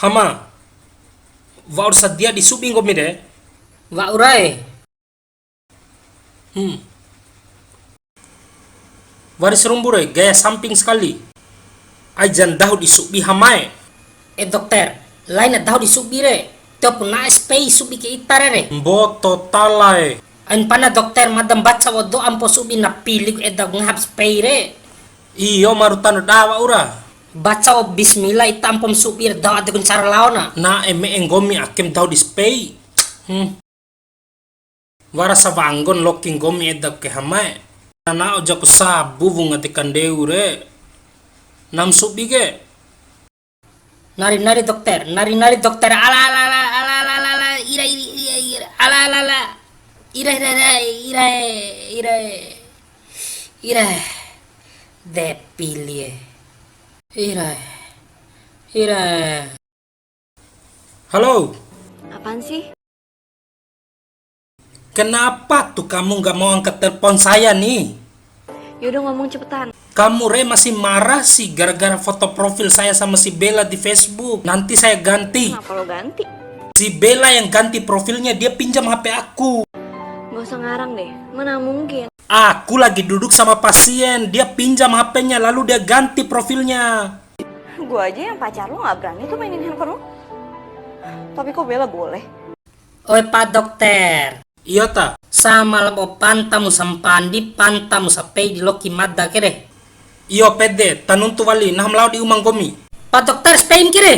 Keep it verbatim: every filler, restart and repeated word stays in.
Ama, wa'ur sadia di subi nggomi de? Wa'ura e. Hmm. Wari sarumbu re, gaya samping sekali. Ai jan dahu di subi hamae. Eh, dokter, laina dahu di subi re. Tiopu na'e spei subi ke ita re re. Mboto talae. Ain pana dokter, mada mbaca wa'u do'a mpo subi na piliku eda ngahap spei re. Iyo, maru tando dawa ura. Baca wa'u bismillah ita ampom subi re, dahu adeku ncara laona. Na eme nggomi akem dahu di spei. Hmm. Wara sawanggon loki nggomi edaku ke hamae. Nana'o jaku sabu wunga de kandeu re. Nam subi ke. Nari, nari dokter, nari, nari dokter. Ala, ala, ala, ala, ala, ala, ala, ira, ira, ira, ira, ala, ala, ala, ira, ira, ira, ira, ira, ira, de pilie, ira, ira. Halo. Apaan sih? Kenapa tuh kamu nggak mau angkat telepon saya nih? Yaudah, ngomong cepetan. Kamu re masih marah sih gara-gara foto profil saya sama si Bella di Facebook. Nanti saya ganti. Kenapa lo ganti? Si Bella yang ganti profilnya, dia pinjam H P aku. Gak usah ngarang deh, mana mungkin. Aku lagi duduk sama pasien, dia pinjam H P-nya lalu dia ganti profilnya. Gua aja yang pacar lu nggak berani tuh mainin handphone lu. Tapi kok Bella boleh? Oi, Pak Dokter. Iyo ta? Sama labo pantamu sampandi, pantamu sapei di loki mada ke de. Iyo, pede, tanuntu wali, nahu ma lao di uma nggomi. Pak Dokter, spei ke de.